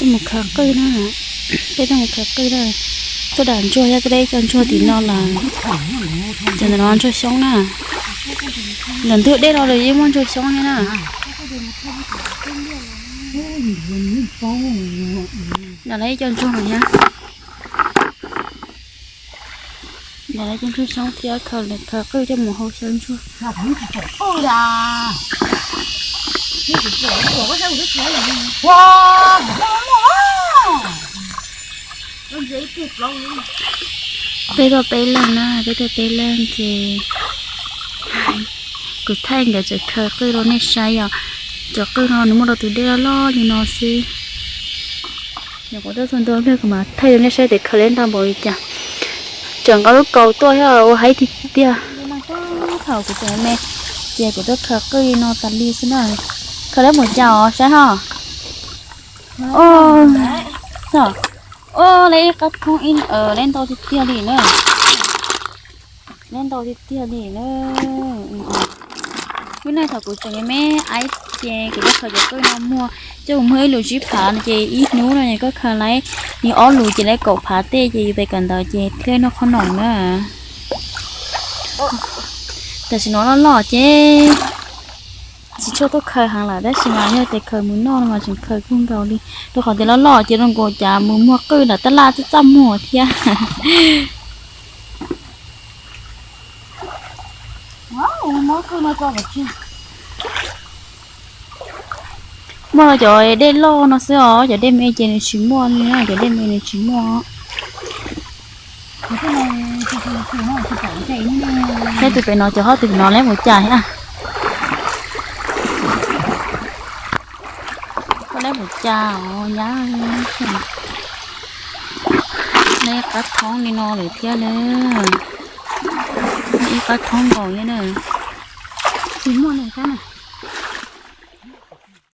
Mus khaws qwj na, peb tuaj mus khaws qwj na. Tuaj dam ntsuag thiab, tuaj de cov ntsuag tim no los cov ntawm no ntsuag xyoob na. Ntawm ntug dej los los yeej muaj ntsuag xyoob thiab na. Dam lawv ib co ntsuag no thiab. Dam lawv ib co ntsuag xyoob thiab, khaws qwj coj mus hau xyaw ntsuag. Peb tuaj peb leeg na, peb tuaj peb leeg ces kuv thaij nkawd tseem khaws qwj rau nej saib yom. Cov qwj no nws muaj rau tus dej loj loj li no xwb. Nyuam qhuav tuaj txog ntua pliag kuv mam thaij rau nej saib tias khaws li ntau npaum li cas. Tseem nqa lub kaus tuaj thiab ua haib tiag tiag. Thaum kuv tseem me ces kuv tuaj khaws qwj li no tas li xwb na. Khaws li npaum cas os saib ho. Ua, ua li ib qab thoob, li ntau tiag tiag li na. Li ntau tiag tiag li na. Lub neej thaum kuv tseem me me ces kuv tuaj khaws cov qwj no muag coj mus muag ib lus tsib phav no ces ib hnub no koj khaws li yog ob lus ces li kaum phav tej ces yus pem kawm ntawv ces thiaj noj qhob noom na. Tam sim no loj loj ces tsis tshua tuaj khaws heev lawm tab sis mas yog tias khaws mus noj no mas tseem khaws kawg nkaus li. Rau qhov tias loj loj ces zoo nkaus cas mus muag qwj nram tab laj txaj txaj muag thiab. Muaj cov dej loj no xwb os, cov dej me ces nws tsis muaj li na, cov dej me nws tsis muaj. Saib tus pem no, cov hauv tus pem no leb npaum cas thiab. Koj leb npaum cas os nyab. Leb qab thoob li no lawm thiab na. Ib qab thoob nkaus thiab na. Tsis muaj li thiab na.